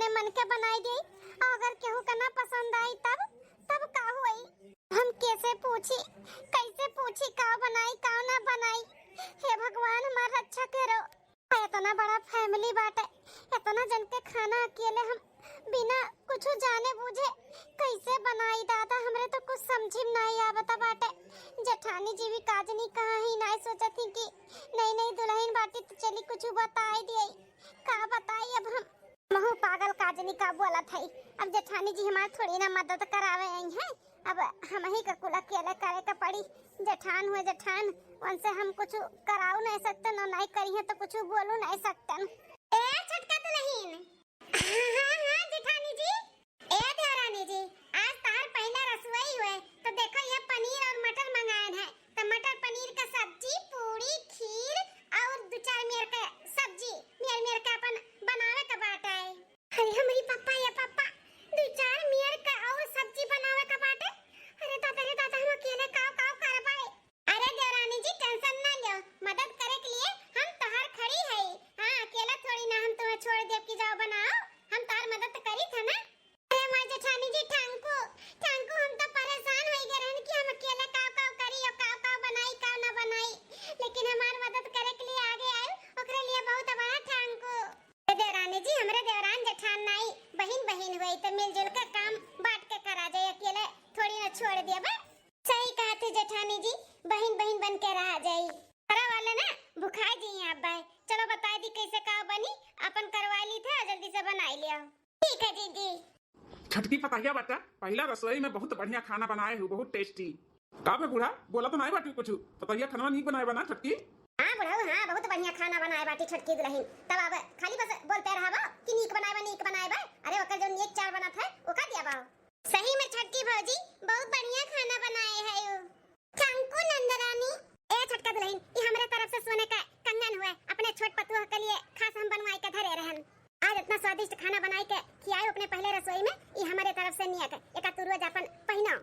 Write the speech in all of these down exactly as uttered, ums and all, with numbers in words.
अपने मन के बनाई देई, और अगर केहू के ना पसंद आई तब, तब का होई? हम कैसे पूछी, कैसे पूछी का बनाई, का ना बनाई? हे भगवान, हमार रक्षा करो। इतना बड़ा family बाटे, इतना जन के खाना अकेले हम बिना कुछ जाने बूझे कैसे बनाई दादा, हमरे तो कुछ समझी में नाई आवत बाटे। जेठानी जी भी काजनी कहाँ ही नाई सोचत ही कि नई नई दुल्हन बाटी तो चली कुछ बताई दिए, का बताई अब हम। महू पागल काजनी का बोलत हई, अब जेठानी जी हमार थोड़ी ना मदद करावे आई हैं, अब हम ही का कुल अकेले करे के पड़ी। जेठान हुए जेठान, उनसे हम कुछ कराऊ नहीं सकतन और नहीं करिए तो कुछ बोलू नहीं सकतन। ए छोटका दुल्हन, हाँ, हाँ, हाँ, जेठानी जी। ए देवरानी जी, आज तहार पहिला रसोई हुए, तो देखो ये पनीर और मटर मंगाए हैं, तो मटर पनीर का सब्जी, पूरी, खीर और दो चार मेर का सब्जी, मेर मेर का अपन बनावे का बाटे। अरे हमरी पप्पा, ये पप्पा, दो चार मेर का और सब्जी बनावे का बाटे। अरे दादा रे दादा, हम अकेले काव काव करबे। अरे देवरानी जी, tension ना लो, मदद करे के लिए हम तोहार खड़ी है। हाँ, अकेला थोड़ी ना हम तुम्हें छोड़ देब कि जाओ बनाओ, हम तोहार मदद तो करी था ना। अरे हमार जेठानी जी, ठांकू, ठांकू, हम तो परेशान हो गए रहन कि हम अकेले काव काव करी और काव काव बनाई, काव ना बनाई, लेकिन हमार मदद करे के लिए आगे आए, ओकरे लिए बहुत बड़ा ठांकू। ए देवरानी जी, हमरे देवरान जेठान नाई, बहिन बहिन हुई तो मिलजुल के काम बांट के करा जाए, अकेले थोड़ी ना छोड़ देबे। सही कहत है जेठानी जी, बहिन बहिन बन के रहा जाई। घरा वाले ना भुखाई जी यहाँ बाय। चलो बताई दी कैसे का बनी, अपन करवाई ली थे, जल्दी से बनाई लिया। ठीक है दीदी। छोटकी पतहिया बता, पहिला रसोई में बहुत बढ़िया खाना बनाए हो, बहुत tasty। का बे बूढ़ा, बोला तो नाई बाटी कुछ, पतहिया खाना नीक बनाए बा ना छोटकी? हाँ बुढ़ऊ, हाँ, बहुत बढ़िया खाना बनाए बाटी छोटकी दुल्हन। तब अब खाली बस बोलते रहबो कि नीक बनाए बा, नीक बनाए बा। अरे ओकर जो नीक चार बनत है, ओका दिया बा। सही में छोटकी भौजी बहुत बढ़िया खाना बनाए है उ। ठांकू नंदरानी। ए छोटका दुल्हन, ई हमरे तरफ से सोने का कंगन हुए, अपने छोट पतोह के लिए खास हम बनवाई के धरे रहन। आज इतना स्वादिष्ट खाना बनाई के खियाए अपने पहले रसोई में, ई हमरे तरफ से नियत है। एका तू रोज अपन पहिनाओ।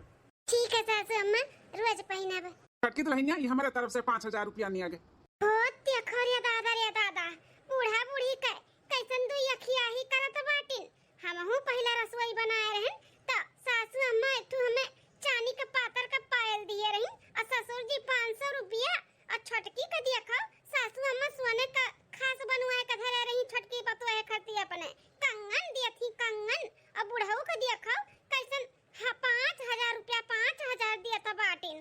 ठीक है सासू अम्मा, रोज पहिनब। छोटकी दुल्हनिया, ई हमरे तरफ से पाँच हजार रुपया नियत है। हो, देखो रे दादा, रे दादा, बूढ़ा बूढ़ी के कैसन दुई अखियाही करत बाटिन। हमहू पहिला रसोई बनाए रहन, त सासू अम्मा एक ठो हमें चानी के पातर के पायल दिए रही, और ससुर जी पाँच सौ रुपया, और छोटकी के देखो, सासू अम्मा सोने का खास बनवाए के धरे रही छोटकी पतोहे खातिर अपने। कंगन दिए थी, कंगन, और बुढ़ऊ के देखो, कैसन, हाँ, पाँच हजार रुपया, पाँच हजार दिए था बाटिन।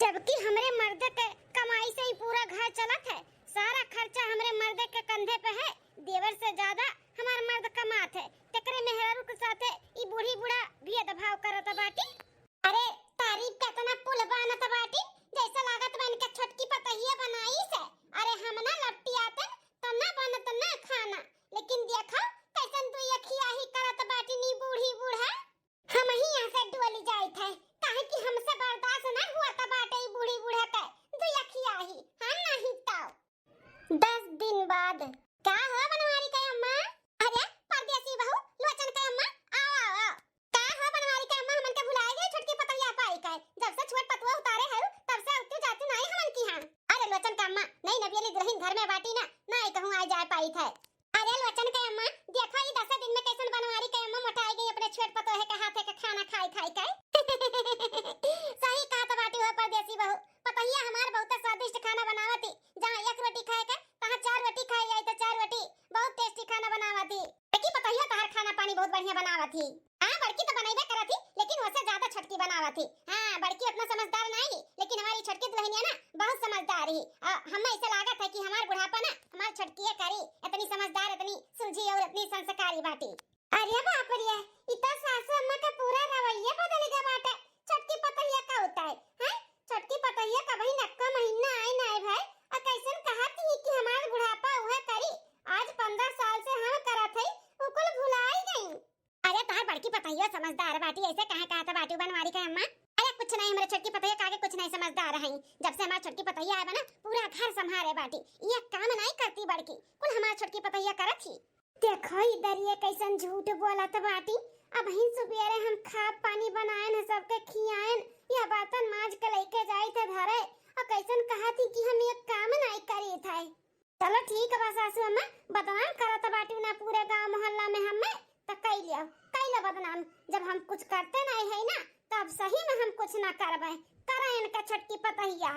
जबकि हमरे मर्द के कमाई से ही पूरा घर चलत है, सारा खर्चा हमरे मर्द के कंधे पे है, देवर से ज्यादा हमार मर्द कमात है, तेकरे मेहरारू के साथे ई बूढ़ी बूढ़ा भेदभाव करत बाटी। अरे तारीफ के इतना पुल बानत बाटी, जैसे लागत बा इनके छोटकी पतहिया बनाई से। अरे हम ना लपटियातन तो ना बनत ना खाना, लेकिन देखो कैसन दुई अखियाही करत बाटी नी बूढ़ी बूढ़ा। हम ही यहाँ से डोली जाइत है, काहे कि हमसे बर्दाश्त ना हुआ त बाटे ई बूढ़ी बूढ़ा के दुई अखियाही, हम नहीं तो। दस दिन बाद। का हो बनवारी के अम्मा? अरे परदेसी बहू, लोचन के अम्मा, आओ, आओ, आओ। का हो बनवारी के अम्मा, हमन के भुलाए गए छोटकी पतोहिया पाई के? जब से छोट पतुआ उतारे है, तब से अउतू जातू नाई हमन की हाँ। अरे लोचन के अम्मा, नई नबियली दुल्हन घर में बाटी ना, नाई कहूँ आए जाए पाई थे। अरे लोचन के अम्मा, देखो ई दसे दिन में कैसन बनवारी के अम्मा मोटाई गई अपने छोट पतोहे के हाथे के खाना खाई खाई के। सही कहत बाटी हो परदेसी बहू, पतोहिया हमार बहुत स्वादिष्ट खाना बनावती। जहाँ एक रोटी खाए के, तहाँ चार रोटी खाए जाए तो चार रोटी। बहुत tasty खाना बनावती। देखी पतोहिया तहार खाना पानी बहुत बढ़िया बनावती। हाँ, बड़की तो बनइबे करत ही, लेकिन ओसे ज्यादा छोटकी बनावत ही। हाँ, बड़की उतना समझदार नाई, लेकिन हमारी छोटकी दुल्हनिया ना बहुत समझदार ही। आ, हमें ऐसे लागत है कि हमार बुढ़ापा ना हमार छोटकिए करी, इतनी समझदार, इतनी सुलझी और इतनी संस्कारी बाटी। अरे बाप रे, ई तो सासू अम्मा का पूरा रवैया बदल गया बाटे। छोटकी पतोहिया का होता है, हैं? छोटकी पतोहिया कबही नक्का महीना आए ना आए भाई, आ कैसन कहत ही कि हमार बुढ़ापा उहे करी। आज पन्द्रह साल से हम करत हई, उ कुल भुलाई गई। अरे तहार बड़की पतोहियो समझदार बाटी, ऐसे काहे कहत बाटी बनवारी के अम्मा? अरे कुछ नहीं, हमरे छोटकी पतोहिया कागे कुछ नहीं समझदार है। जब से हमार छोटकी पतोहिया आए बा ना, पूरा घर संभारे बाटी, ये काम नहीं करती बड़की, कुल हमार छोटकी पतोहिया करत ही। देखो इधर ये कैसन झूठ बोलत बाटी। अबहिन सुबेरे हम खाब पानी बनाएन, सबके खियाएन, यह बर्तन माज के लेके जाई थे धरे, और कैसन कहत ही कि हम ये काम नहीं करी थे। चलो ठीक बा सासू अम्मा, बदनाम करत बाटी ना पूरे गांव मोहल्ला में हमें, त कइले बदनाम। जब हम कुछ करते नहीं है ना, तब सही में हम कुछ ना करबे। करा इनका छोटकी पतोहिया।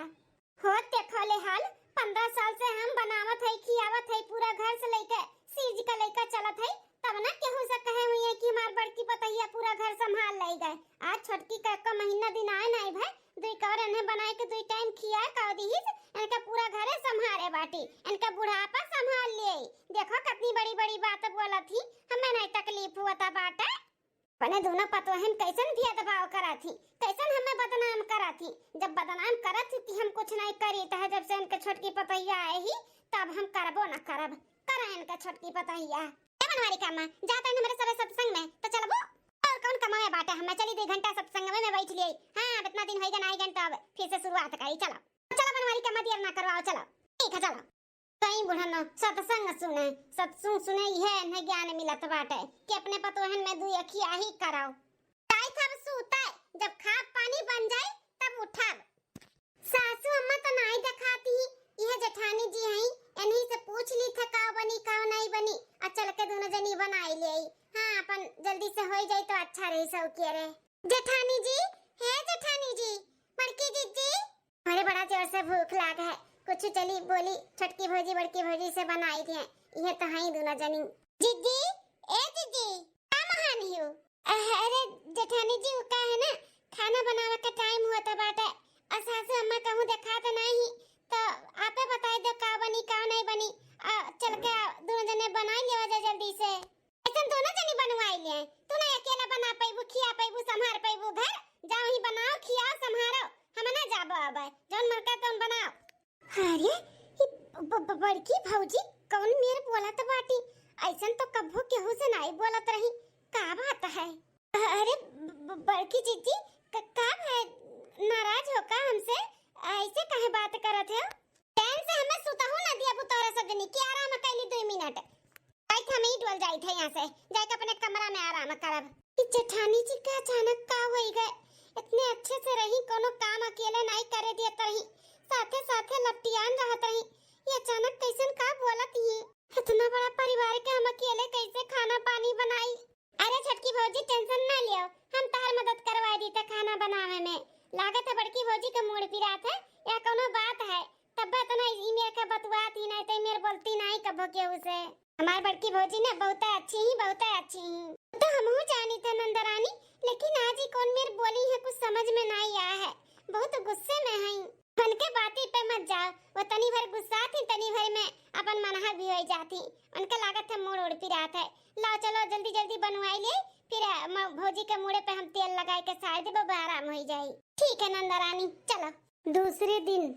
होत देखो ले हाल, पन्द्रह साल से हम बनावत है, खियावत है, पूरा घर से लेके, सीज का लेके चलत है, तब ना केहू से कहे हुई है कि हमार बड़की पतोहिया पूरा घर संभाल ले गए। आज छोटकी का एको महीना दिन आए नहीं भए, दुई कौर इन्हें बनाए के दुई टाइम खिया का दीहिस, इनका पूरा घरे संभाले बाटी, इनका बुढ़ापा संभाल लिए। देखो कितनी बड़ी बड़ी बात बोलत ही, हमें नहीं तकलीफ हुआ था बाटे। अपने दोनों पतोहन कैसन भेदभाव करत ही, कैसन हमें बदनाम करत ही। जब बदनाम करत ही कि हम कुछ नहीं करी, तह जब से इनके छोटकी पतोहिया आए ही, तब हम करबो न करब। करा इनके छोटकी पतोहिया। ए बनवारी का अम्मा, जात है हमरे सबे सत्संग में, तो चलबो? और कौन कमाए बाटे, हमें चली दो घंटा सत्संग में, में बैठ लिए। हाँ, अब इतना दिन होइगा ना आइगन, तो अब फिर से शुरुआत करी, चलो। चलो बनवारी का अम्मा, देर ना करवाओ, चलो। ठीक है, चलो। कई बुढ़न सत्संग सुने, सत्संग सुने, यह इन्हें ज्ञान मिलत बाटे कि अपने पतोहन में दुई अखिया ही कराओ। जाई थब सूते, जब खाब पानी बन जाई, तब उठब। सासू अम्मा तो नाई देखाती, यह जेठानी जी हई, इन्हीं से पूछ ली था का बनी, का नहीं बनी, और चल के दोनों जनी बनाई ले आई। हाँ, अपन जल्दी से होई जाई तो अच्छा रही, सौकिया रहे। जेठानी जी, हे जेठानी जी, बड़की जिज्जी, अरे, बड़ा जोर से भूख लाग है, कुछ चली बोली, छोटकी भौजी बड़की भौजी से बनाई दिए, ये तो हई दोनों जनी। जिज्जी, ए जिज्जी, का महान हियो? अह, अरे जेठानी जी, वो का है ना, खाना बनावे का टाइम होता बाटे, और सासू अम्मा कहूँ देखात नहीं, तो आपे बताई दो का बनी, का नहीं बनी, आ, चल के दोनों जने बनाई लेवा जा जल्दी से। ऐसन दोनों जनी बनवाई ले, तू ना अकेला बना पैबू, खिया पैबू, संभार पैबू घर, जाओ ही बनाओ, खियाओ, संभारो, हम ना जाबो आबे, जौन मन करे तौन बनाओ। अरे, ई ब-, ब-, बड़की भौजी कौन मेर बोलत बाटी? ऐसन तो कब्बो केहू से नाई बोलत रही, का बात है? अरे, ब-, ब-, बड़की जिज्जी, क-, का है, नाराज हो का हमसे? ऐसे काहे बात करत हो? चैन से हमें सुतहू ना दिया तोहरा सब जनी, कि आराम कैली दुई मिनट। जाइत हम ही डोल जाइत है यहाँ से, जाके अपने कमरा में आराम करब। ई जेठानी जी का अचानक का होई गए? इतने अच्छे से रही, कोनो काम अकेले नाई करे दियत रही, साथे साथे लपटियान रहत रही। ये अचानक कैसन का बोलत ही? इतना बड़ा परिवार के हम अकेले कैसे खाना पानी बनाई? अरे छोटकी भौजी, tension ना लियो, हम तहार मदद करवा दी त खाना बनावे में। लागत है बड़की भौजी के मूड़ पिरात है या कोनो बात है, तब इतना ई मेर का बतुआत ही, नहीं तो ई मेर बोलती नहीं कबो केहू से। हमार बड़की भौजी ना बहुत अच्छी ही, बहुत अच्छी ही। तो हमहू जानी था नंदरानी, लेकिन आज ही कौन मेर बोली है, कुछ समझ में नहीं आया है, बहुत गुस्से में है। उनके बाती पे मत जाओ, वो तनी भर गुस्सा थी, तनी भर में अपन मनहा भी हो जाती। उनके लागत है मूड़ उड़ पिरात है। लाओ चलो जल्दी जल्दी बनवाई ले, फिर म-, भौजी के मूड़े पे हम तेल लगाए के सार देबो, आराम हो जाई। ठीक है नंदरानी, चलो। दूसरे दिन।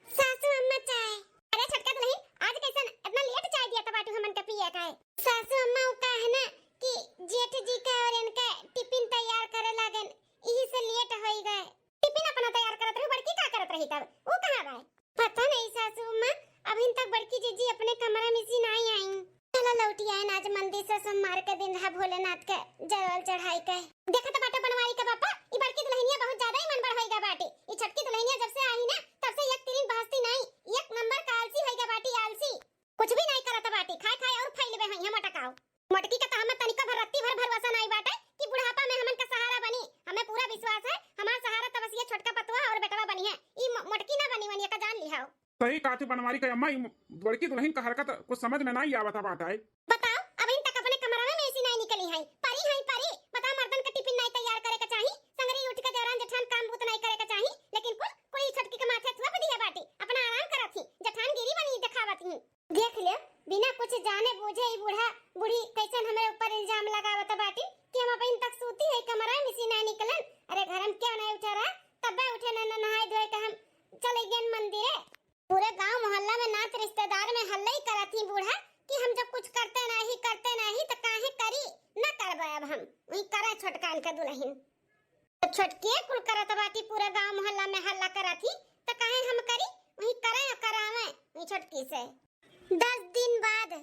सासू अम्मा चाय। अरे छोटका दुल्हन, आज कैसन इतना लेट चाय दिया था बाटू हमन के पिए का है? सासू अम्मा वो का है ना कि जेठ जी का और इनका टिफिन तैयार करे लागन, यही से लेट होई गए। टिफिन अपना तैयार करत रही, बड़की का करत रही तब? वो कहाँ बा? पता नहीं सासू अम्मा, अभी तक बड़की जिज्जी अपने कमरा में से नहीं आई। चला लौटी आए आज मंदिर से, सोमवार के दिन रहा भोलेनाथ के जल चढ़ाई के। देखत बाटे बनवारी के पापा, ई बड़की दुल्हनिया बहुत ज्यादा ही मन बढ़ होई गा बाटे। ई छोटकी दुल्हनिया जब से आई ना, तब से एक तिरिन बहसती नहीं, एक नंबर का आलसी होई गा बाटी, आलसी। कुछ भी नहीं करत बाटी, खाए खाए और फैलबे हैं हम मोटकाओ। मोटकी का तो हमें तनिका भर रत्ती भर भरोसा नहीं बाटे कि बुढ़ापा में हमन का सहारा बनी। हमें पूरा विश्वास है, हमार सहारा तब बस ये छोटका पतुआ और बेटवा बनी है। ई मो-, मोटकी ना बनी, वनिया का जान लिहाओ। सही कहती बनवारी के अम्मा, ई बड़की दुल्हन का हरकत कुछ समझ में नहीं आवत बाटे। बताओ, अबहिन तक अपने कमरा में से नहीं निकली है। परी है परी, बताओ, मर्दन का टिफिन नहीं तैयार करे के चाही, संगरी उठ के देवरान जेठान काम बूत नहीं करे के चाही, लेकिन कुल, कुल ई छोटकी के माथे थोप दिए बाटी, अपना आराम करत ही, जेठानगिरी बनी देखावत ही। देख ले, बिना कुछ जाने बूझे ई बूढ़ा बूढ़ी कैसन हमरे ऊपर इल्जाम लगावत बाटी कि हम अबहिन तक सूती है कमरा में से नहीं निकलन। अरे घर में क्यों नहीं उठा रहा, तब्बे उठे न, न नहाए धोए के हम चले गए मंदिरे। पूरे गांव मोहल्ला में नात रिश्तेदार में हल्ला ही करत ही बूढ़ा कि हम जब कुछ करते नहीं, करते नहीं तो काहे करी, ना करबे अब हम, वही करे छोटकान के दुल्हन। तो छोटकिए कुल करत बाटी, पूरा गांव मोहल्ला में हल्ला करत ही, तो काहे हम करी? वही करे और करावे वही छोटकी से। दस दिन बाद,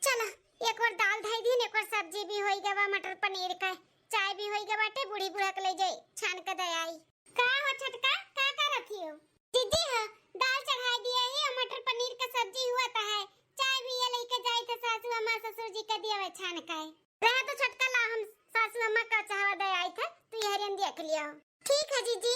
चला, एक बार दाल धई दीन, एक बार सब्जी भी होई गवा, मटर पनीर का, चाय भी होई गवा बाटे, बूढ़ी बूढ़ा के ले जाई, छान के दे आई। का हो छोटका, का करत हियो? दीदी हो, दाल चढ़ाई दिया ही और मटर पनीर का सब्जी हुआ तो है, चाय भी ये लेके जाई थे सासू अम्मा ससुर जी के दिया हुआ छान के। रहे तो छोटका ला हम सासू अम्मा का चाहवा दे आई थे, तू यहरियन देख लियो। ठीक है जीजी।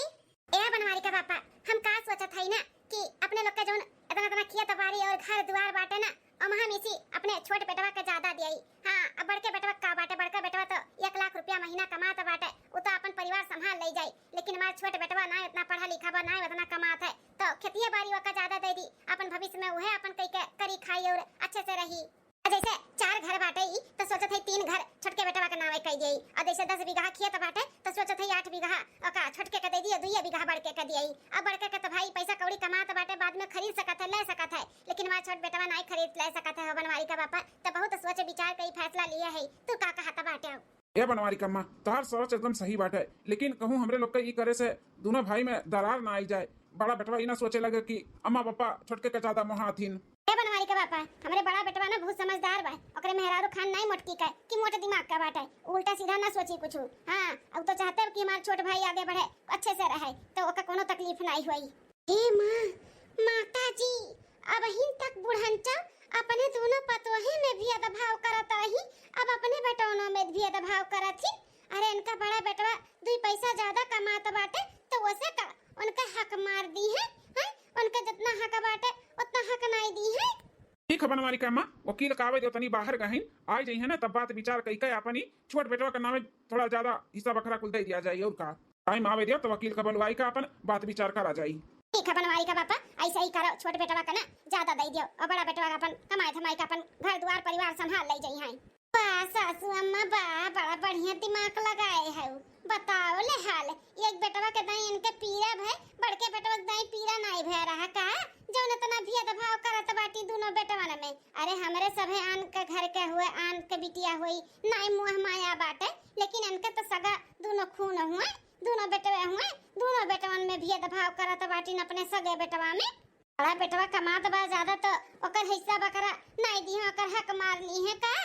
ए बनवारी का पापा, हम का सोचत हई ना कि अपने लोग के जौन इतना इतना खेत बाड़ी और घर दुआर बाटे ना, ओमहा में से अपने छोट बेटवा के ज्यादा दियाई। हाँ, अब बड़के बेटवा का बाटे, बड़का बेटवा तो एक लाख रुपया महीना कमात बाटे, उ तो अपन परिवार संभाल ले जाई, लेकिन हमार छोट बेटवा ना इतना पढ़ा लिखा बा, ना इतना कमात है, तो खेतिया बाड़ी ओका ज्यादा दे दी, अपन भविष्य में उहे अपन कई के करी खाई और अच्छे से रही। जैसे चार घर बाटे ई, तो सोचत है तीन घर छोटके बेटवा के नावे कई दियाई, और जैसे दस बीघा खेत बाटे, तो सोचत है आठ बीघा ओका छोटके के दे दिए, दुइये बीघा बड़के के दियाई। अब बड़के के तो भाई पैसा कौड़ी कमात बाटे, बाद में खरीद सकत है, ले सकत है, लेकिन हमार छोट बेटवा नाई खरीद ले सकत है हो बनवारी का पापा। तो बहुत सोच विचार के ई फैसला लिए है। तू का कहत बाटे? ए बनवारी का अम्मा, तोहार सोच एकदम सही बाटे, लेकिन कहूँ हमरे लोग के ई करे से दोनों भाई में दरार ना आई जाए। बड़ा बेटवा ई ना सोचे लगे कि अम्मा पापा छोटके के ज्यादा मोहात हिन। ए बनवारी का पापा, हमरे बड़ा बेटवा ना बहुत समझदार बा, ओकरे मेहरारू खान नाई मोटकी के कि मोट दिमाग का बाटे, उल्टा सीधा ना सोची कुछ। हाँ, अब तो चाहते हो कि हमार छोट भाई आगे बढ़े, अच्छे से रहे, तो ओका कोनो तकलीफ नाई होई। हे माँ, माता जी, अबहिन तक बुढ़नचा अपने दोनों पतोहे में भेदभाव करत रही, अब अपने बेटौनों में भेदभाव करत ही। अरे इनका बड़ा बेटवा दुई पैसा ज्यादा कमात बाटे, तो वसे का उनका हक मार दी है, हैं? उनका जितना हक बाटे उतना हक नाई दी है। ठीक है बनवारी का अम्मा, वकील का आवे दो, तनी बाहर गहिन, आ जाई है ना, तब बात विचार कई के अपनी छोट बेटवा के नामे थोड़ा ज्यादा हिस्सा बखरा कुल दे दिया जाए। और का टाइम आवे दियो तो वकील का बुलवाई का अपन बात विचार करा जाई। ठीक है बनवारी का पापा, ऐसा ही करो, छोट बेटवा का ना ज्यादा दे दियो और बड़ा बेटवा का अपन कमाई धमाई का अपन घर दुआर परिवार संभाल ले जाई हैं। वाह सासू अम्मा वाह, बड़ा बढ़िया दिमाग लगाए है। बताओ ले हाल, एक बेटवा के दाई इनके पीरा भय, बड़के बेटवा के दाई पीरा नाई भय रहा का? जौन इतना भेदभाव करत बाटी दोनों बेटवन में। अरे हमरे सभे आन के घर के हुए, आन के बिटिया हुई, नाई मुँह माया बाटे, लेकिन इनके तो सगा दोनों खून हुए। दोनों बेटवे हुए, दोनों बेटवन में भेदभाव करत बाटिन अपने सगे बेटवा में। बड़ा बेटवा कमात बा ज्यादा तो ओकर हिस्सा बकरा नाई दिहे, ओकर हक मार ली है का?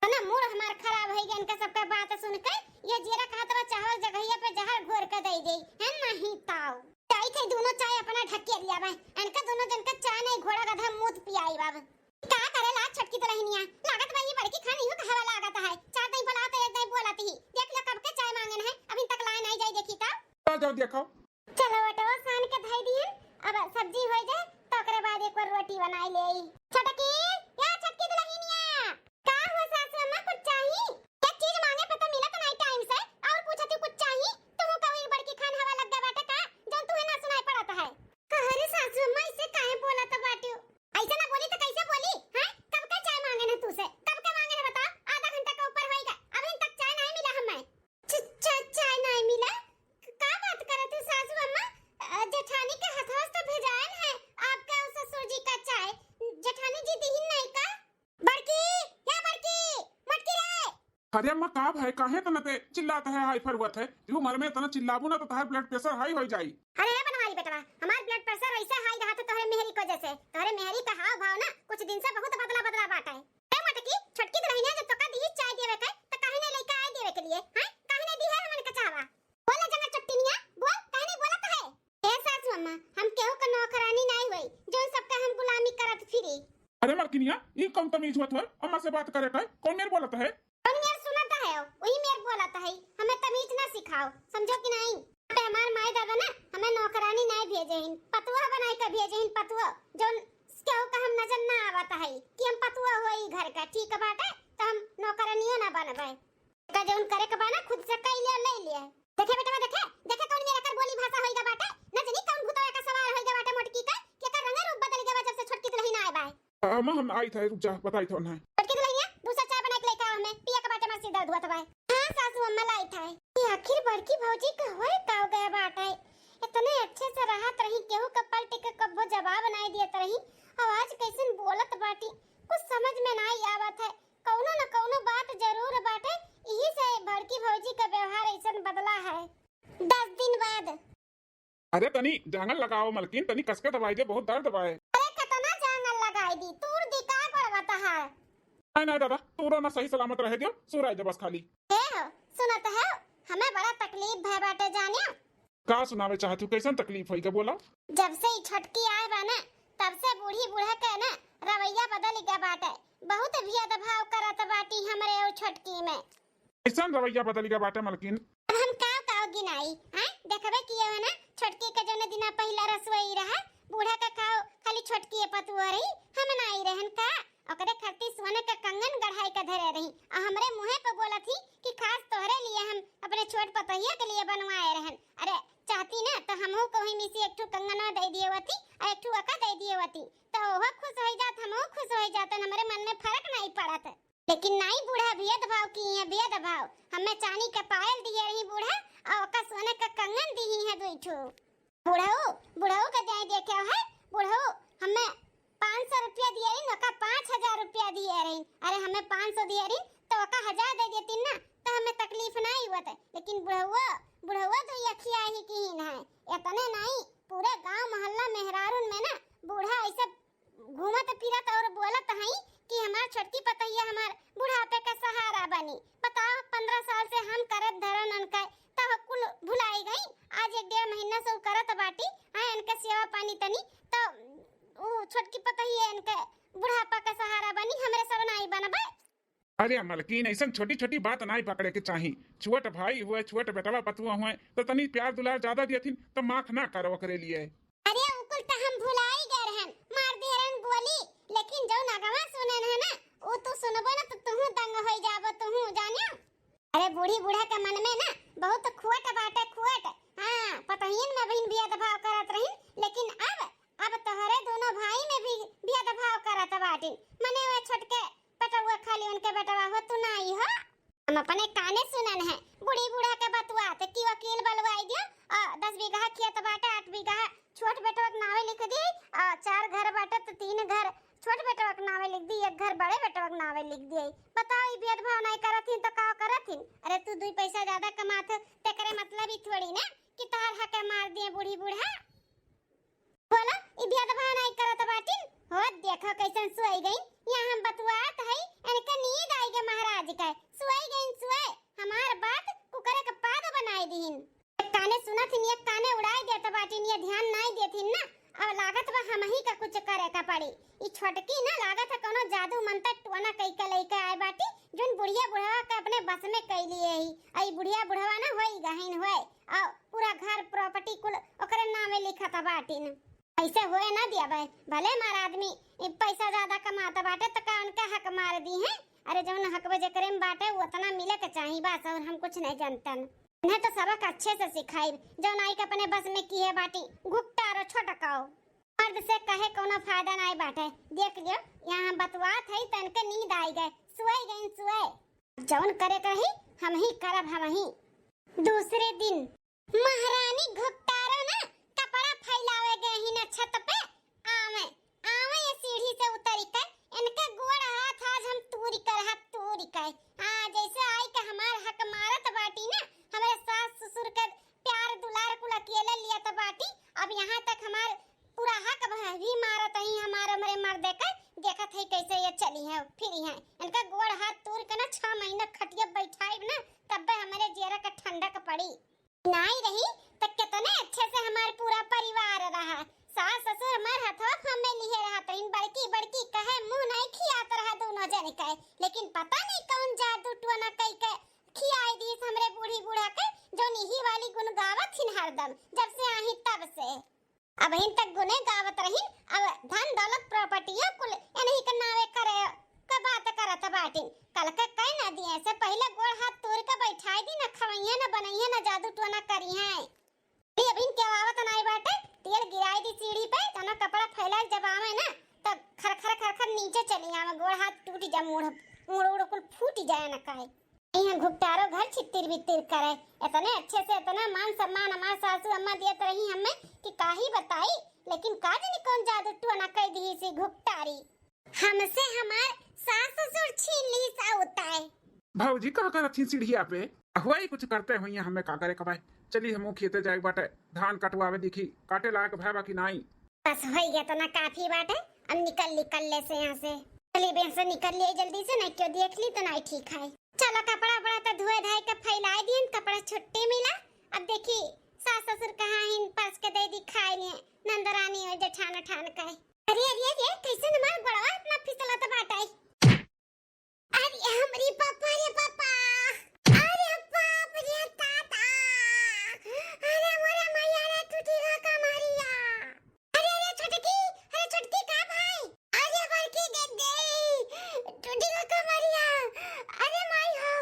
है ना, मूड हमार खराब होइ गया इनका सबका बात सुन के। ये जेरा कहत बा चाहवा जगहिया पे जहर घोर के दे दे, है नहीं ताऊ। जाई थे दोनों चाय अपना ढकिया लिया बा, इनका दोनों जन का चाय नहीं घोड़ा गधा मूत पियाई बाब। का करे ला छोटकी दुलहिनिया? लागत बा ई बड़की खान इहो कहवा लागत है। चार दाई बोलावत है, एक दाई बोलत ही। देख लो कब के चाय मांगन है, अभी तक लाए नाई जाई देखी का। आ जाओ देखो। चलो ओटवा सान के धई दिहन, अब सब्जी होइ जाए तो ओकरे बाद एक बार रोटी बनाई लेई। छोटकी, या छोटकी दुलहिनिया। का हो सासू अम्मा, कुछ चाही? एक चीज मांगे पे तो मिलत नाई टाइम से, और पूछती कुछ चाही? तू कभी बड़की खान हवा लग गया बाटे का, जौन तुहे ना सुनाई पड़त है? अरे सासू अम्मा, इसे काहे बोलत बाटियो? ऐसे ना बोली तो कैसे बोली? हैं? कब का चाय मांगे ना तू से? कब का मांगे ना बता? आधा घंटा का ऊपर होइगा, अभी तक चाय नहीं मिला हमें। च-, च-, चाय नहीं मिला? क-, का बात करत हो सासू अम्मा? अ, जेठानी के हथवा से तो भेजायन है आपका और ससुर जी का चाय। जेठानी जी दिहिन नहीं का? बड़की, या बड़की, मटकी रे। अरे अम्मा, का भाई, काहे तना ते चिल्लात है, हाई फरवत है? यू मर में तना चिल्लाबू ना तो तहार blood pressure high होइ जाई। अरे ए बनवारी बेटवा, हमार blood pressure वैसे high रहा था तोहरे मेहरी को जैसे। तोहरे मेहरी का हाव भाव ना कुछ दिन से बहुत बदला बदला बाटे। ए मटकी, छोटकी दुलहिनिया जब तोका दिही चाय देवे के, त काहे नहीं लइका आए देवे के लिए? हैं? काहे नहीं दी है हमन के चाहवा? बोले जना चट्टिनिया, बोल, काहे नहीं बोलत है? ए सासू अम्मा, हम केहू का नौकरानी नहीं होई, जो सबका हम गुलामी करत फिरी। अरे मलकिनिया, ई कौन तमीज होत है? अम्मा से बात करे का? कौन मेर बोलत है? कौन मेर सुनत है? वही मेर बोलत है। हमें तमीज ना सिखाओ, समझो कि नहीं? अबे हमार माई दादा ना हमें नौकरानी नहीं भेजे हिन, पतुआ बनाई के भेजे हिन, पतुआ। जौन केहू का हम नजर ना आवत है कि हम पतुआ होई घर का, ठीक बाटे? तो हम नौकरानियों ना बनबे। का जौन करे के बा ना, खुद से कई ले, ले ले। देखे बेटवा, देखे, देखे कौन मेरा कर बोली भाषा होइगा बाटे, न जानी कौन भूतवा का सवार होइगा बाटे मोटकी का, के कर रंगे रूप बदल गया जब से छोटकी दुलहिन आए बाय। अम्मा, हम आई थे, रुक जा, बताई थे उन्हें। छोटकी दुलहिनिया, दूसरा चाय बना के लेके आ हमें, पिया के बाटे, हमार सिर दर्द हुआ था बाय। हाँ सासू अम्मा, लाई थे। ये आखिर बड़की भौजी का होए का हो गया बाटे? इतने अच्छे से रहत रही, केहू का पलट के कब्बो जवाब नाई दियत रही, और आज कैसन बोलत बाटी, कुछ समझ में नाई आवत है। कौनो न कौनो बात जरूर बाटे, इही से बड़की भौजी का व्यवहार ऐसन बदला है। दस दिन बाद। अरे तनी जांगल लगाओ मलकिन, तनी कसके दबाई दे, बहुत दर्द बाए। अरे कतना जांगल लगाई दी, तूर दी का बड़वा तहार? नहीं नहीं दादा, तूरो ना, सही सलामत रहे दियो, सुराई दे बस खाली। ए हो, सुनत है, हमें बड़ा तकलीफ भय बाटे जानियो। का सुनावे चाहत हूँ, कैसन तकलीफ होई के बोला? जब से ई छोटकी आए बा ना, तब से बूढ़ी बूढ़ा के ना रवैया बदल गया बाटे। बहुत भेदभाव करत बाटी हमरे और छोटकी में। कैसन रवैया बदल गया बाटे मलकिन? अब हम का का गिनाई, हैं? देखबे किए हो ना, छोटकी के जौने दिना पहिला रसोई रहा, बूढ़ा का खाओ, खाली छोटकी पतुआ रही, हम ना आई रहन का? ओकरे खातिर सोने का कंगन गढ़ाई के धरे रही, आ हमरे मुँहे पे बोलत ही कि खास तोहरे लिए हम अपने छोट पतोहिया के लिए बनवाए रहन। अरे, चाहती ना तो हमहू को ही मिसी एक ठो कंगनवा दे दिए होती, आ एक ठो ओका दे दिए होती, तो ओहो खुश हो जात, हमहू खुश हो जातन। हमरे मन में फर्क नहीं पड़त। लेकिन नाई बूढ़ा भेदभाव की है, भेदभाव। हमें चांदी का पायल दिए रही बूढ़ा, और ओका सोने का कंगन दी है दुई ठो। बुढ़ऊ, बुढ़ऊ का जाए देखे है, बुढ़ऊ हमें पाँच सौ रुपया दिए रही, ओका पाँच हजार रुपया दिए रही। अरे हमें पाँच सौ दिए रही, तो ओका हजार दे देती ना, तो हमें तकलीफ नहीं होत। लेकिन बुढ़ऊ, बुढ़ऊ तो यखिया ही की ही है। इतने नहीं, पूरे गांव मोहल्ला मेहरारून में ना बूढ़ा ऐसे घूमत फिरत और बोलत हई कि हमार छोटकी पतोहिया हमार बुढ़ापे का सहारा बनी। बताओ, पन्द्रह साल से हम करत धरन अनका, तब कुल भुलाई गई। आज एक डेढ़ महीना से उ करत बाटी, आए इनके सेवा पानी तनी, तो उ छोटकी पतोहिया इनके बुढ़ापा का सहारा बनी, हमरे सब नाई बनबे। अरे मलकिन, ऐसन छोटी छोटी बात नाई पकड़े के चाही। छोट भाई हुए, छोट बेटवा पतुआ हुए, तो तनी प्यार दुलार ज्यादा दियथिन, तो माफ ना करो ओकरे लिए। अरे उ कुल त हम भुलाई गए रहन, मार दे रहन गोली, लेकिन जौन अगवा सुनन है ना, उ तू सुनबो ना तो तुहू दंग होई जाबो, तुहू जानियो। अरे बूढ़ी बूढ़ा के मन में ना बहुत खोट बाटे, खोट। हाँ, पतोहियन में बहिन भेदभाव करत रहिन, लेकिन अब, अब तोहरे दोनों भाई में भी भेदभाव करत बाटिन। मने वे छोटके बेटवा खाली उनके बेटवा हो, तू नाई हो। हम अपने काने सुनन है, बूढ़ी बूढ़ा के बतुआत कि वकील बलवाई दियो, आ, दस बीघा खेत बाटे, आठ बीघा छोट बेटवा के नावे लिख दी, आ, चार घर बाटे तो तीन घर छोट बेटवा के नावे लिख दी, एक घर बड़े बेटवा के नावे लिख दी। बताओ, ई भेदभाव नहीं करत हिन तो का करत हिन? अरे तू दुई पैसा ज्यादा कमात हो, तेकरे मतलब ई थोड़ी ना कि तोहर हक मार दिए बूढ़ी बूढ़ा। बोला, ई भेदभाव नाई करत बाटिन। हो, देखो कैसन सोई गईन। यहाँ हम बतुआत हई, इनके नींद आई गए महाराज के। सोई गईन, सोए। हमार बात कुकर के पाद बनाई दीन। एक काने सुनत हिन, एक काने उड़ाई देत बाटिन, ये ध्यान नाई देथिन ना। अब लागत बा हमही का कुछ करे का पड़ी। ई छोटकी ना लागत है कोनो जादू मंतर टोना कई के लइके आए बाटी, जोन बुढ़िया बुढ़वा के अपने बस में कई लिए ही। आ ई बुढ़िया बुढ़वा ना होई गहिन होए। आ पूरा घर property कुल ओकरे नामे लिखत बाटिन। ऐसे होए ना दिया भाई, भले हमार आदमी ई पैसा ज्यादा कमात बाटे तो का उनका हक मार दी है? अरे जौन हक बा जेकरे में बाटे वो उतना मिले के चाही बस, और हम कुछ नहीं जानतन। इन्हें तो सबक अच्छे से सिखाई, जौन आई के अपने बस में किहे बाटी, घुपटारो छोटकाओ। मर्द से कहे कोनो फायदा नहीं बाटे। देख लियो, यहाँ हम बतुआत हई तो इनके नींद आई गए, सुए गईन सुए। जौन करे के रही, हमही करब, हमही। दूसरे दिन महारानी घुपटारो ना कपड़ा फैलावे गए ही ना छत पे। आवे, आवे ये सीढ़ी से उतरी के, इनके गोड़ हाथ आज हम तूरी कर, हाथ तूरी के। हाँ, जैसे आई के हमार हक मारत बाटी ना, हमरे सास ससुर के प्यार दुलार कुल अकेले लियत बाटी। अब यहाँ तक हमार पूरा हक भ-, भी मारत ही हमार हमरे मर्दे के। देखत ही कैसे ये चली हैं, फिरी हैं। इनका गोड़ हाथ तूर के ना छह महीना खटिया बैठाइब ना, तब्बे हमरे जियरा के ठंडक पड़ी। नाई रही त कितने अच्छे से हमार पूरा परिवार रहा। सास ससुर हमार हथवा थामे लिहे रहत रहिन, बड़की बड़की कहे मुँह नहीं खियात रहा दोनों जन के। लेकिन पता नहीं कौन जादू टोना कई के खियाई दीस हमरे बूढ़ी बूढ़ा के, जौन इही वाली गुन गावत हिन हरदम, जब से आही तब से। अबहिन तक गुने गावत रहिन, अब धन दौलत propertyयो कुल इन्हीं के नावे करे के बात करत बाटिन। कल के कह ना दिए से पहिले गोड़ हाथ तोड़ के बैठाई दी, ना खवइहे, ना बनइहे, ना जादू टोना करिहे। अभी अबहिन के आवत नाई बाटे, तेल गिराई दी सीढ़ी पे, तना कपड़ा फैलाए जब आवे ना, तब खर खर खर खर नीचे चली आवे, गोड़ हाथ टूट जा, मुड़, मुड़ उड़ कुल फूट जाए ना काहे। यहाँ घुपटारो घर छितिर बितिर करे। इतने अच्छे से इतना मान सम्मान हमार सासू अम्मा दियत रही हमें कि काही बताई, लेकिन का जानी कौन जादू टोना कई दी सी घुपटारी। हमसे हमार सास ससुर छीन ली सा उताय। भौजी का करत थी सीढ़िया पे? हुआ ही कुछ करते हुई हमें का करे कबाय। चली हमू खेते जाए बाटे, धान कटवावे दिखी, काटे लायक भय बा कि नाई। बस होई गया, इतना काफी बाटे, अब निकल, निकल ले से यहाँ से। चली बे से निकल लिए जल्दी से, नहीं क्यों देख ली तो नहीं ठीक है। चलो कपड़ा उपड़ा तो धोए धाए के फैलाए दियन, कपड़ा छुट्टी मिला। अब देखी सास ससुर कहाँ हिन, परस के दे दी खाए लिए, नंदरानी और जेठान उठान का है। अरे, अरे, अरे, कैसे हमार गोड़वा इतना फिसलत बाटे? अरे हमरी पापा रे पापा, अरे बाप रे दादा, अरे मोरे मैया रे टूटी गा कमरिया। अरे, अरे छोटकी, अरे छोटकी का भाई? अरे बड़की दीदी, टूटी गा कमरिया। अरे माई हो,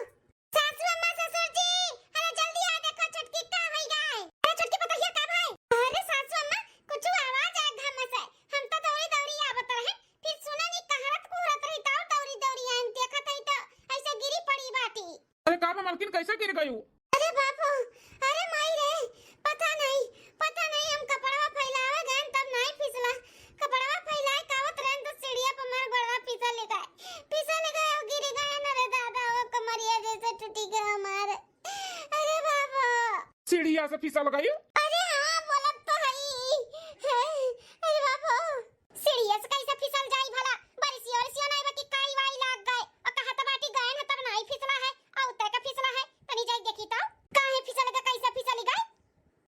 सासू अम्मा, ससुर जी, अरे जल्दी आ देखो छोटकी का होई गए। अरे छोटकी पतोहिया का भाई? अरे सासू अम्मा, कुछ आवाज आए घर में से, हम तो दौड़ी दौड़ी आवत रहे, फिर सुना नहीं कहरत कुहरत रही, तो दौड़ी दौड़ी आए, देखत हई तो ऐसे गिरी पड़ी बाटी। अरे का बा मलकिन, कैसे गिर गयू? अरे बापू, अरे माई रे, पता नहीं, पता नहीं, हम कपड़वा फैलावे गए तब नहीं फिसला, कपड़वा फैलाए कावत रहे तो सीढ़िया पर हमार गोड़वा फिसल गए, फिसल गए और गिर गए न रे दादा, वो कमरिया जैसे टूटी गए हमार। अरे बापू। सीढ़िया से फिसल गयू? अरे हाँ, बोलत तो हई। अरे बापू। सीढ़िया से कैसे फिसल जाई भला? बरिसियो ओरिसियो नाई बा कि काई वाई लाग गए। और कहत बाटी गए न तब नाई फिसला है, और उतर के फिसला है। तनी जाई देखी तो, काहे फिसल गए, कैसे फिसल गए?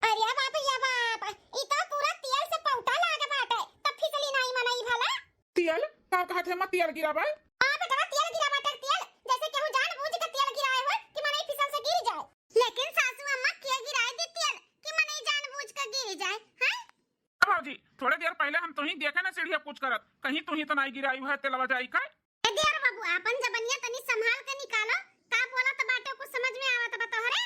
अरे बाप, या बाप, ई तो पूरा तेल से पौटा लाग बाटे, तब फिसली नाई मनई भला। तेल? का कहत है, मैं तेल गिरा बा? हाँ बेटवा, तेल गिरा बाटे, तेल। जैसे केहू जानबूझ के तेल गिराए हो कि मनई फिसल से गिर जाए। लेकिन सासू अम्मा, के गिराए दी तेल कि मनई जानबूझ के गिर जाए, हैं? भौजी, थोड़े देर पहले हम तुही देखे ना सीढ़िया कुछ करत, कहीं तुही तो नाई गिराई है तेलवा जाई का? ए दियर बाबू, आपन जबनिया तनी संभाल के निकालो, का बोलत बाटे कुछ समझ में आवत बा तोहरे?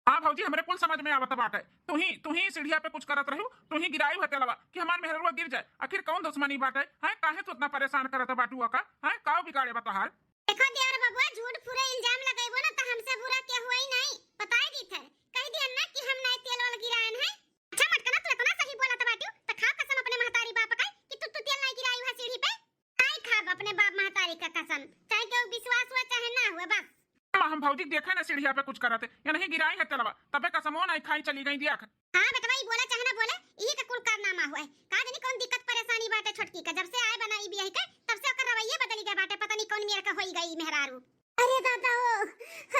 हाँ भौजी, हमरे कुल समझ में आवत बाटे। तुही, तुही सीढ़िया पे कुछ करत रहू, तुही गिराई है तेलवा कि हमार मेहररुआ गिर जाए। आखिर कौन दुश्मनी बाटे? हैं, काहे तू इतना परेशान करत बाटू ओका? हैं, काव बिगाड़े बा तोहार? देखो दियर बबुआ, झूठ फूरे इल्जाम लगइबो ना त हमसे बुरा केहू ही नहीं, बताई दीत है, कह दियन ना कि हम नहीं तेल ओल गिरायन है। अच्छा मटकना, तू इतना सही बोलत बाटियो, त खाओ कसम अपने महतारी बाप का कि तू, तू तेल नहीं गिराई है सीढ़ी पे। नहीं खाब अपने बाप महतारी का कसम, चाहे केहू विश्वास हुआ चाहे ना हुआ, बस। अम्मा, हम भौजी देखे ना सीढ़िया पे कुछ करत है, या नहीं गिराई है तेलवा, तबे कसमो नहीं खाई चली गई दिया। हाँ बेटवा, ई बोला चाहे ना बोले, इही का कुल कारनामा हुआ है। का जानी कौन दिक्कत परेशानी बाटे छोटकी का, जब से आए बना ई बियाह के, तब से ओकर रवैये बदली गए बाटे, पता नहीं कौन मेर का होई गई मेहरारू। अरे दादा ओ,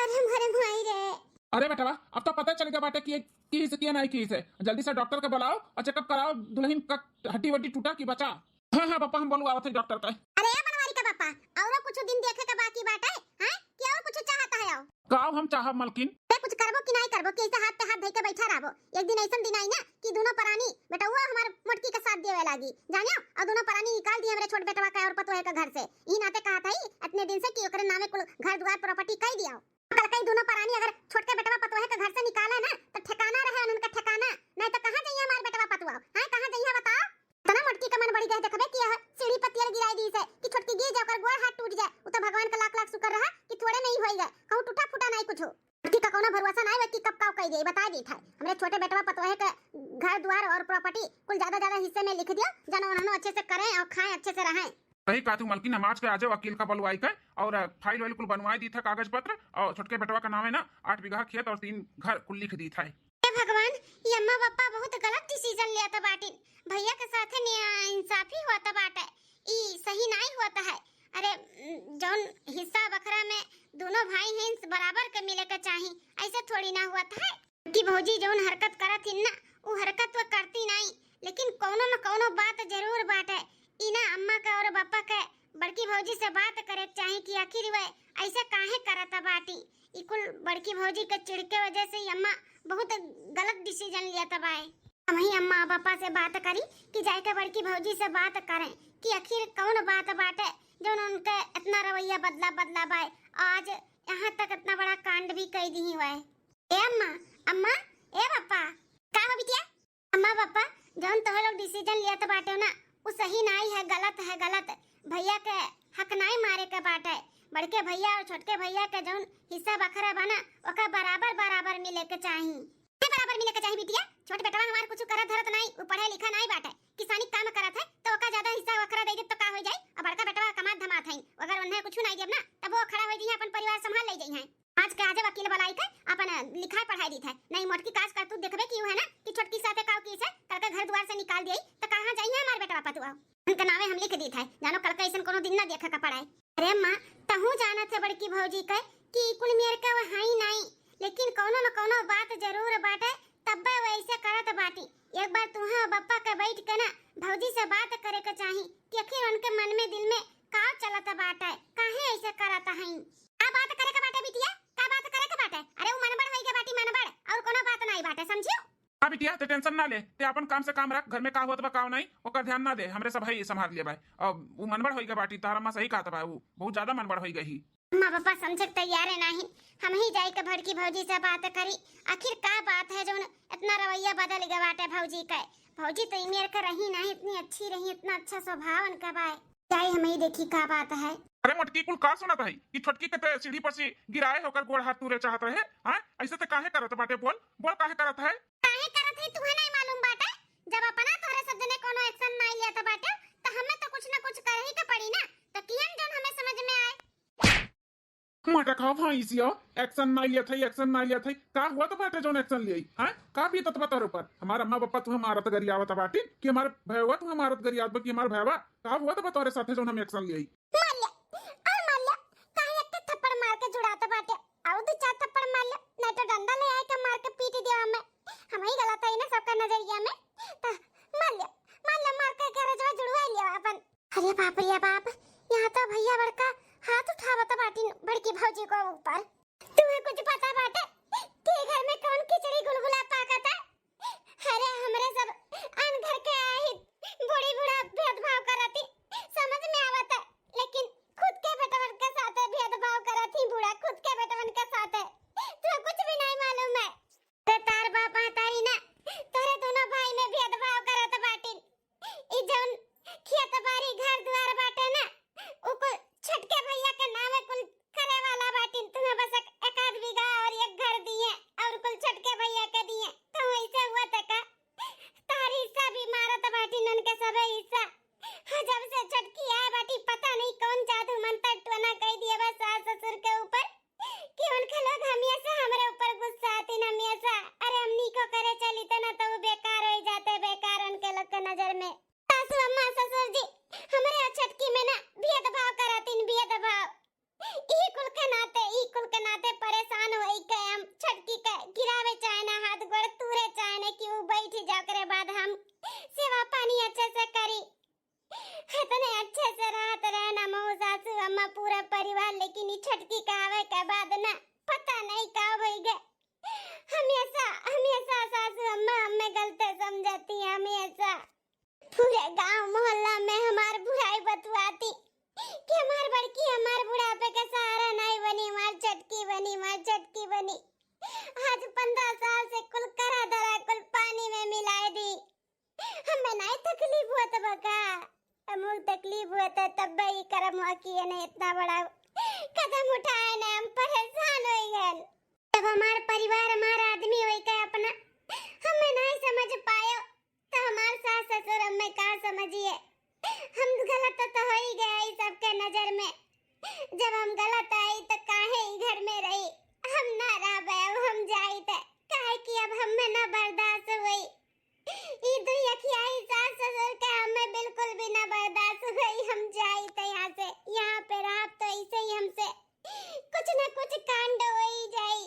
अरे मोरे माई रे। अरे बेटवा, अब तो पता चल गया बाटे कि ये की से किया नहीं की से। जल्दी से डॉक्टर के बुलाओ और चेकअप कराओ, दुल्हन का हड्डी वड्डी टूटा कि बचा। हाँ, हाँ, पापा, हम बोलू आवत है डॉक्टर का। अरे, ए बनवारी का पापा, औरो कुछ दिन देखे के बाकी बाटे, हैं? कि और कुछ चाहत है आओ? का हम चाहब, मलकिन? ते कुछ करबो कि नहीं करबो, कि ऐसे हाथ पे हाथ धइ के बैठा रहबो? एक दिन ऐसन दिन आई ना कि दोनों परानी, बेटउआ हमार मोटकी का साथ देवे लागी, जानियो? और दोनों परानी निकाल दी हमरे छोट बेटवा का और पतोहे का घर से। ई नाते कहत है इतने दिन से कि ओकरे नामे कुल घर दुआर प्रॉपर्टी कई दिया। कल कई दोनों परानी अगर छोटके बेटवा पतोहे के घर से निकाले ना, तो ठिकाना रहे उनका ठिकाना, नहीं तो कहाँ जाइए हमार बेटवा पतोहा, हैं, कहाँ जाइए बताओ? इतना मोटकी का मन बढ़ी गए, देखबे कि यह सीढ़ी पर तेल गिराई दी से कि छोटकी गिर जाए, ओकर गोड़ हाथ टूट जाए, उ तो भगवान का लाख लाख शुक्र रहा कि थोड़े नहीं होई गए, कहूँ टूटा फूटा नहीं कुछ। मोटकी का कौनो भरोसा नहीं बा कि कब काव कई दे, बता दी था। हमरे छोटे बेटवा पतोहे के घर द्वार और प्रॉपर्टी कुल ज्यादा ज्यादा हिस्से में लिख दियो, जन उन्होंने अच्छे से करें और खाएं, अच्छे से रहें। सही कहा तू मलकिन, हम आज के आजे वकील का बुलवाई के और फाइल वाइल कुल बनवाई दी था, कागज पत्र, और छोटके बेटवा का नाम है ना आठ बीघा खेत और तीन घर कुल लिख दी था। हे भगवान, ये अम्मा पापा बहुत गलत डिसीजन लेत बाटिन। भैया के साथे नाइंसाफी होत बाटे, ई सही नाई होत है। अरे, जौन हिस्सा बखरा में दोनों भाई हैं, बराबर के मिले के चाही, ऐसे थोड़ी ना होत है। कि भौजी जौन हरकत करत हिन ना, उ हरकत वो करती नाई, लेकिन कौनो न कौनो बात जरूर बाटे। ई ना अम्मा के और पापा के बड़की भौजी से बात करे के चाही कि आखिर वे ऐसे काहे करत बाटी। ई कुल बड़की भौजी के चिढ़ के वजह से ई अम्मा बहुत गलत डिसीजन लिया तबाए। हम ही अम्मा पापा से बात करी कि जाके बड़की भौजी से बात करें कि आखिर कौन बात बाटे जौन उनके इतना रवैया बदला बदला बाए, आज यहाँ तक इतना बड़ा कांड भी कई दी हुआ है। ए अम्मा, अम्मा, ए पापा। का हो बिटिया? अम्मा पापा, जौन तोह लोग डिसीजन लियत बाटे ना, उ सही नाई है, गलत है, गलत। भैया के हक नाई मारे के बाटे। बड़के भैया और छोटके भैया के जौन हिस्सा बखरा बा ना, ओका बराबर बराबर मिले के चाही। के बराबर मिले के चाही बिटिया? छोट बेटवा हमार कुछ करत धरत नाई, उ पढ़े लिखा नाई बाटे, किसानी काम करत है, तो ओका ज्यादा हिस्सा बखरा दे देब तो का हो जाई? अब बड़का बेटवा कमात धमात है, अगर उन्हें कुछ नाई देब ना, तब वो खड़ा हो जाइए, अपन परिवार संभाल ले जाइए। आज के आजे वकील बुलाई के अपन लिखाई पढ़ाई दी थे। नहीं मोटकी काज करतूत देखबे की है ना कि छोटकी साथे काव की से कल के घर द्वार से निकाल दिए तो कहाँ जाइए हमार बेटवा पतुआ? उनके नावे हम लिख दी थे, जानो कल के ऐसन कोनो दिन ना देखे के पड़े। अरे माँ, तहू जानत है बड़की भौजी के कि कुल मेर के वो है ही नहीं, लेकिन कोनो न कोनो बात जरूर बाटे, तब्बे वो ऐसे करत बाटी। एक बार तुहा बप्पा के बैठ के ना भौजी से बात करे के चाही कि आखिर उनके मन में दिल में का चलत बाटे, काहे ऐसे करत हैं। बिटिया, ते tension ना ले, ते आपन काम से काम रख, घर में का होत बा, का नहीं, ओकर ध्यान ना दे, हमरे सब है संभाल लेबे। अब उ मनबड़ होई गए बाटी, तोहर अम्मा सही कहत बा, उ बहुत ज्यादा मनबड़ होई गई ही। अम्मा पापा समझे के तैयारे नाही, हम ही जाई के बड़की भौजी से बात करी, आखिर का बात है जौन इतना रवैया बदल गए बाटे भौजी के। भौजी तो ई मेर के रही नाही, इतनी अच्छी रही, इतना अच्छा स्वभाव उनका बा। जाई हम ही देखी का बात है। अरे मोटकी, कुल का सुनत है कि छोटकी के ते सीढ़ी पर से गिराए होकर गोड़ हाथ तूरे चाहत रहे? हाँ, ऐसे ते काहे करत बाटे? बोल, बोल काहे करत है? काहे करत है तुहे नहीं मालूम बाटे? जब अपना तोहरे सब जने कोनो action नहीं लिया था बाटे, तो हमें तो कुछ ना कुछ कर ही के पड़ी ना। तो कियन जौन हमें समझ में आए। माटा खाओ भैंसियो, action नहीं लिया था, action नहीं लिया था। का हुआ तो बाटे जौन action लिया? हाँ, का बीतत बा तोहरे ऊपर? हमार अम्मा पापा तुम्हें मारत गरियावत बाटे कि हमार भैवा तुम्हें मारत गरियावत बा कि हमार भैवा? का हुआ तो बा तोहरे साथे जौन हम action लिया? मार ले, और मार ले, काहे एक ठे थप्पड़ मार के जुड़ात बाटे? और दो चार थप्पड़ मार ले, नहीं तो डंडा ले आए के मार के पीट दिया हमें। हम ही गलत है ना सबका नजरिया में। तो मार ले, मार ले, मार के गरजवा जुड़वा लिया अपन। अरे बाप रे बाप, यहाँ तो भैया बड़का हाथ उठावत बाटिन बड़की भौजी को ऊपर। तुम्हें कुछ पता बाटे कि घर में कौन खिचड़ी गुलगुला पाकत है? अरे हमरे सब अन घर के आही बूढ़ी बूढ़ा भेदभाव करती, समझ में आवत है, लेकिन खुद के बेटवन के साथे भेदभाव करत ही बूढ़ा, खुद के बेटवन के साथे। तुम्हें कुछ भी नहीं मालूम है। ते तार बाप महतारी ना तोरे दोनों भाई में भेदभाव करत बाटिन। ई जौन खेत बारी घर दुआर बाटे ना, उ कुल छोटके भैया के नामे कुल करे वाला बाटिन। तुम्हें बस एक, एक आध बीघा और एक घर दिए और कुल छोटके भैया के दिए। तो ऐसे हुआ त का? तार हिस्सा भी मारत बाटिन उनके सबे हिस्सा। हाँ, जब से छोटकी आए बाटी पता नहीं कौन जादू मंत्र टोना कह दिया बा सास ससुर के ऊपर। कि उनके लोग हमेशा हमरे ऊपर गुस्सातिन हमेशा। अरे हम नीको करे चली त ना तो उ बेकार होई जाते, बेकार उनके लोग के नजर में। सासू अम्मा ससुर जी हमरे और छोटकी में ना भेदभाव करतिन, भेदभाव। ई कुल के नाते, ई कुल के नाते परेशान होई के हम छोटकी के गिरावे चाहे ना, हाथ गोड़ तूरे चाहे ना कि उ बैठ जा, ओकरे बाद हम सेवा पानी अच्छे से करी। इतने अच्छे से रहत रहे ना मऊ सासू अम्मा पूरा परिवार, लेकिन ई छोटकी के आवे के बाद ना पता नहीं का होई गए। हमेशा, हमेशा सासू अम्मा हमें गलते समझती, हमेशा। पूरे गांव मोहल्ला में हमार बुराई बतुआती कि हमार बड़की हमार बुढ़ापे के सहारा नहीं बनी, हमार छोटकी बनी, हमार छोटकी बनी। आज पन्द्रह साल से कुल करा धरा कुल पानी में मिलाए दी। हमें नाई तकलीफ होत बा का? हमहू तकलीफ होत है, तब ई करम हुआ कि ये नहीं इतना बड़ा कदम उठाए ने, हम परेशान हो गए। जब हमार परिवार, हमार आदमी होई के अपना हमें नहीं समझ पायो, तो हमार सास ससुर हमें का समझिए? हम गलत तो हो ही गए ई सबके नजर में। जब हम गलत आई तो काहे ई घर में रही? हम ना रहबे, अब हम जाई थे, काहे कि अब हमें ना बर्दाश्त हुई। ई दुई अखियाई सास ससुर के हमें बिल्कुल भी ना बर्दाश्त हुई। हम जाई त यहाँ से, यहाँ पे रहब तो ऐसे ही हमसे कुछ ना कुछ कांड होई जाई।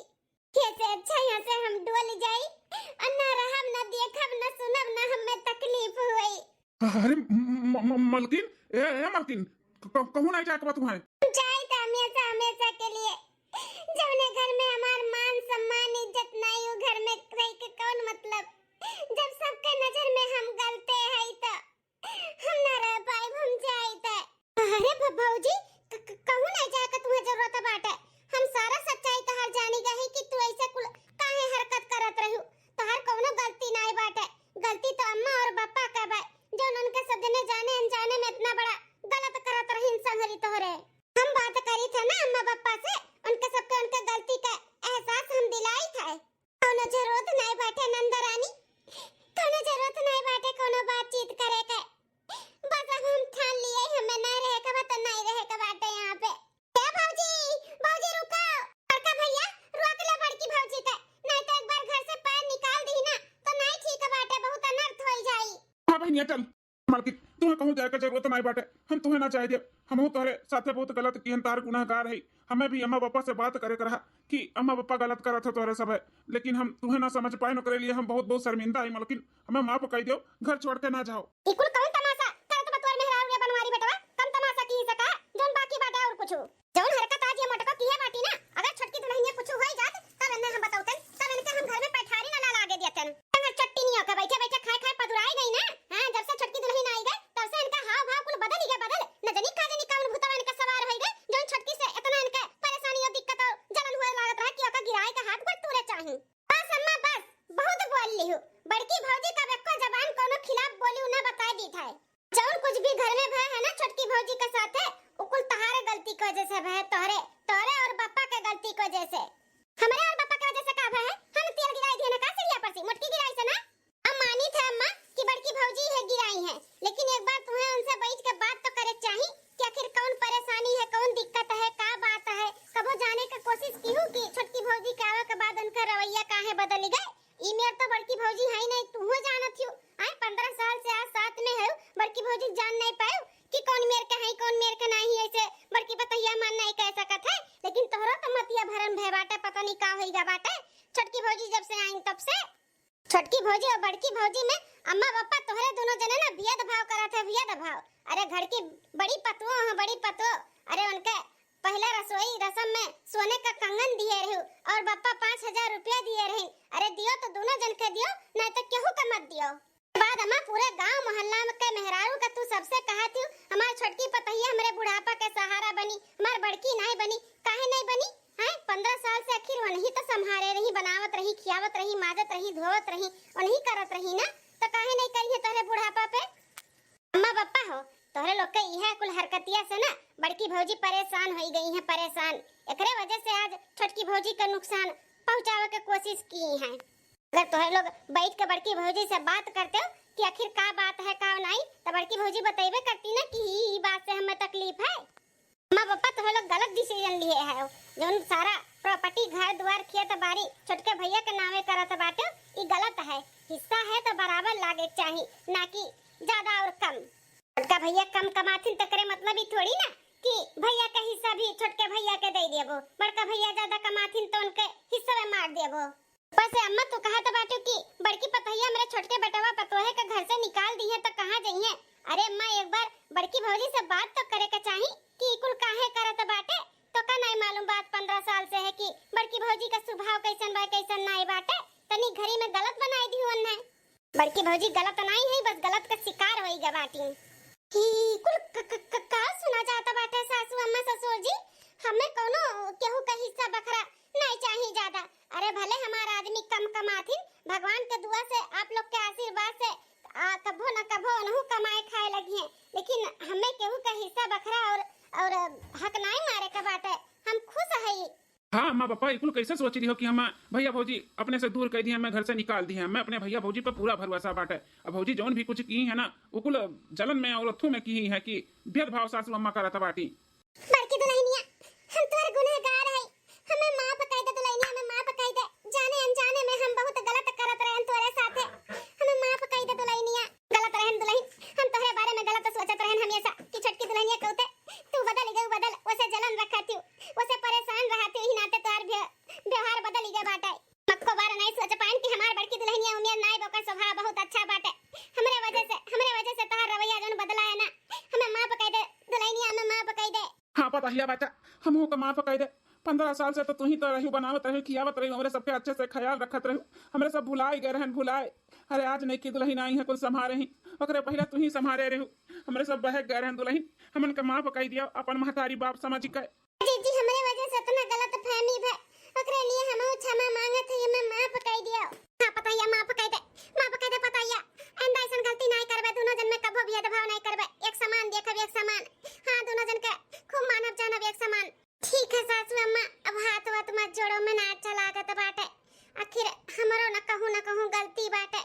ये से अच्छा यहाँ से हम डोल जाई और ना रहब, ना देखब, ना सुनब, ना हमें तकलीफ होई। अरे म-, म-, मलकिन, ए, ए मलकिन, क-, क-, कहूँ नहीं जाए के बा तुम्हें? हम जाई त हमेशा, हमेशा के लिए। जौने घर में हमार मान सम्मान इज्जत नाई, उ घर में रह के कौन मतलब? जब सबके नजर में हम गलते हई त हम ना रह पाइब, हम जाई त। अरे भ-, भौजी, क-, क-, कहूँ नहीं जाए के तुम्हें जरूरत बाटे। हम सारा सच्चाई तहार जानी गई कि तू ऐसे कुल काहे हरकत करत रहू। तहार कौनो गलती नाई बाटे, गलती तो अम्मा और बप्पा का बा, जौन उनके सब जने जाने अनजाने में इतना बड़ा गलत करत रहीन संगरी तोहरे। हम बात करी थे ना अम्मा बप्पा से, उनके सबके उनके गलती का एहसास हम दिलाई थे। कौनो जरूरत नाई बाटे नंदरानी, कौनो जरूरत नाई बाटे कौनो बातचीत करे के। बस अब हम ठान लिए हमें नाई रहे के बा तो नाई रहे के बाटे यहाँ पे। ए भौजी, भौजी रुको। बड़का भैया, रोक ले बड़की भौजी के, नहीं तो एक बार घर से पैर निकाल दी ना तो नाई ठीक बाटे, बहुत अनर्थ होई जाई। हाँ बहनिया चल। मालकिन, तुम्हें कहूँ जाए के जरूरत नाई बाटे, हम तुम्हें ना जाए दे। हमहू तोहरे साथे बहुत गलत किहन, तार गुनाहगार है। हमें भी अम्मा पापा से बात करे के रहा कि अम्मा पापा गलत करत है तोहरे सब है, लेकिन हम तुम्हें ना समझ पाए, ओकरे लिए हम बहुत बहुत शर्मिंदा है। मालकिन, हमें माफ कर दो, घर छोड़ के ना जाओ। ई कुल कौन तमाशा करत बा तोर मेहरारू रे बनवारी बेटवा? कम तमाशा की सका, जौन बाकी बाटे और कुछ। जौन हरकत आज ये मोटको किहे बाटी ना, अगर छोटकी दुल्हनिया कुछ होई जात, तब इन्हें हम बतौतन, तब इनके हम घर में पैठारी ना लागे देतन। अगर चट्टी हमरे और बप्पा के वजह से का भा है? हम तेल गिराई दिए ना का सीढ़िया पर से? मोटकी गिराई से ना? हम मानित है अम्मा कि बड़की भौजी है गिराई है, लेकिन एक बार तुम्हें उनसे बैठ के बात तो करे चाही कि आखिर कौन परेशानी है, कौन दिक्कत है, का बात है। कबो जाने के कोशिश की हूँ कि छोटकी भौजी के आवे के बाद उनका रवैया काहे बदल गए? ई मेर तो बड़की भौजी है ही नहीं, तुहो जानत हियो। आए, पन्द्रह साल से आज साथ में है, बड़की भौजी जान नहीं पाए कि कौन मेर के है, कौन मेर के नहीं। ऐसे बड़की पतोहिया मान नहीं कह सकत है, लेकिन तोहरो तो मतिया भरम भय बाटे, पता नहीं का होइगा बाटे। छोटकी भौजी जब से आई तब से। छोटकी भौजी और बड़की भौजी में अम्मा पापा तोहरे दोनों जने ना भेद भाव करत है, भेद भाव। अरे घर की बड़ी पतोह है, बड़ी पतोह। अरे उनके पहला रसोई रसम में सोने का कंगन दिए रहू और बप्पा पाँच हजार रुपया दिए रही। अरे दियो तो दोनों जन के दियो, नहीं तो केहू के मत दियो। बाद अम्मा पूरे गांव मोहल्ला में के मेहरारू का तू सबसे कहा थी, हमार छोटकी पतोहिया हमरे बुढ़ापा के सहारा बनी, हमार बड़की नहीं बनी। काहे नहीं बनी? हैं, पन्द्रह साल से आखिर वनही तो संभारे रही, बनावत रही, खियावत रही, माजत रही, धोवत रही, वनही करत रही ना, तो काहे नहीं करी है तोहरे बुढ़ापा पे? अम्मा बप्पा हो, तोहरे लोग के इहे कुल हरकतिया से ना बड़की भौजी परेशान होई गई है, परेशान। एकरे वजह से आज छोटकी भौजी का नुकसान पहुँचावे के कोशिश की है। अगर तोहरे लोग बैठ के बड़की भौजी से बात करते हो कि आखिर का बात है का नहीं, तो बड़की भौजी बतैबे करती ना कि ई, ई बात से हमें तकलीफ है। अम्मा पापा तोहरे लोग गलत डिसीजन लिए है। जौन सारा प्रॉपर्टी, घर दुआर, खेत बाड़ी छोटके भैया के नामे करत बाटे, ई गलत है। हिस्सा है तो बराबर लागे के चाही, ना कि ज्यादा और कम। छोटका भैया कम कमाथिन तो करे मतलब ई थोड़ी ना कि भैया का हिस्सा भी छोटके भैया के दे देबो, बड़का भैया ज्यादा कमाथिन तो उनके हिस्सा में मार देबो। ऊपर से अम्मा तू कहत बाटू कि बड़की पतोहिया मेरे छोटके बेटवा पतोहे के घर से निकाल दी है तो कहाँ जइहे? अरे अम्मा, एक बार बड़की भौजी से बात तो करे के चाही कि ई कुल काहे करत बाटे। तो का नहीं मालूम बात पन्द्रह साल से है कि बड़की भौजी का स्वभाव कैसन बा, कैसन नहीं बाटे। तनी घरी में गलत बनाई दी हुअन है। बड़की भौजी गलत नहीं है, बस गलत का शिकार होई गा बाटी। ही कुल क-, क-, क-, का सुना जाता बाटे सासू अम्मा ससुर जी? हमें कौनो केहू का हिस्सा बखरा नहीं चाही ज्यादा। अरे भले हमार आदमी कम कमाथिन, भगवान के दुआ से, आप लोग के आशीर्वाद से, आ, कभो न कभो उनहू कमाए खाए लगी हैं, लेकिन हमें केहू का हिस्सा बखरा और, और हक नाई मारे के बाटे। हम खुश हई। हाँ अम्मा पापा, ई कुल कैसे सोच रही हो कि हम भैया भौजी अपने से दूर कर दिए, हमें घर से निकाल दिए? हमें अपने भैया भौजी पर पूरा भरोसा बाटे। अब भौजी जौन भी कुछ की है ना, वो कुल जलन में और अथू में की है कि भेदभाव सासू अम्मा करत बाटी। बड़की दुल्हनिया, हम तोहर गुनहगार हई, हमें माफ कई दे दुल्हनिया, हमें माफ कई दे। जाने अनजाने में हम बहुत गलत करत रहन तोरे साथे, हमें माफ कई दे दुल्हनिया। गलत रहन दुल्हन, हम तोहरे बारे में गलत सोचत रहन हमेशा कि छोटकी दुल्हनिया कहते तू बदल गई, बदल, उसे जलन रखा थी, उसे परेशान रहा थी, यही नाते तोहार व्य-, व्यवहार बदल गए बाटे। मक्को बार नहीं सोच पाइन कि हमार बड़की दुल्हनिया उमियर नाई, ओकर स्वभाव बहुत अच्छा बाटे। हमरे वजह से, हमरे वजह से तोहार रवैया जौन बदला है ना, हमें माफ कई दे दुल्हनिया, हमें माफ कई दे। हाँ पतोहिया बाचा, हमहू का माफ कई दे। पन्द्रह साल से तो तू ही तो रहू, बनावत रहू, खियावत रहू, हमरे सबके अच्छे से ख्याल रखत रहू, हमरे सब भुलाई गए रहन, भुलाई। अरे आज नईकी दुल्हन आई है, कुल संभारे ही, ओकरे पहले तू ही संभारे रहू, हमरे सब बहक गए रहन दुल्हन, हमन का माफ कई दिया, अपन महतारी बाप समझ के। जीजी, हमरे वजह से इतना गलत फहमी भय, ओकरे लिए हमहू क्षमा मांगत हई, हमें माफ कई दियो। हाँ पतोहिया, माफ कई दे, माफ कई दे पतोहिया। आइंदा ऐसन गलती नाई करबे, दोनों जन में कभो भेदभाव नाई करबे, एक समान देखब, एक समान। हाँ, दोनों जन के खूब मानब जानब, एक समान। ठीक है सासू अम्मा, अब हाथ वाथ मत जोड़ो, में ना अच्छा लागत बाटे। आखिर हमरो न कहूँ न कहूँ गलती बाटे।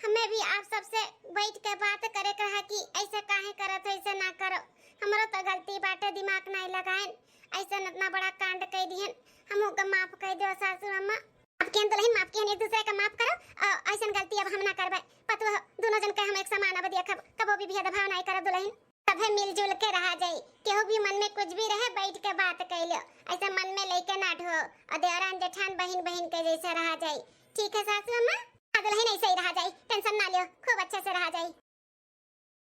हमें भी आप सबसे बैठ के बात करे के रहा कि ऐसे काहे करत हो, ऐसे ना करो। हमरो तो गलती बाटे, दिमाग नाई लगाएन, ऐसे इतना बड़ा कांड कई दिहन। हमहू के माफ कई दो सासू अम्मा। माफ किहन दुल्हन, माफ किहन, एक दूसरे का माफ करो। अ, ऐसन गलती अब हम ना करबे। पतोह दोनों जन के हम एक समान अब देखब, कबो भी भेदभाव नाई करब दुल्हन। सभे मिलजुल के रहा जाई, केहू भी मन में कुछ भी रहे, बैठ के बात कई लो। ऐसे मन में लेके ना ढो, और देवरान जेठान बहिन बहिन के जैसे रहा जाई। ठीक है सासू अम्मा? हाँ दुल्हन, ऐसे ही रहा जाई, tension ना लियो, खूब अच्छे से रहा जाई।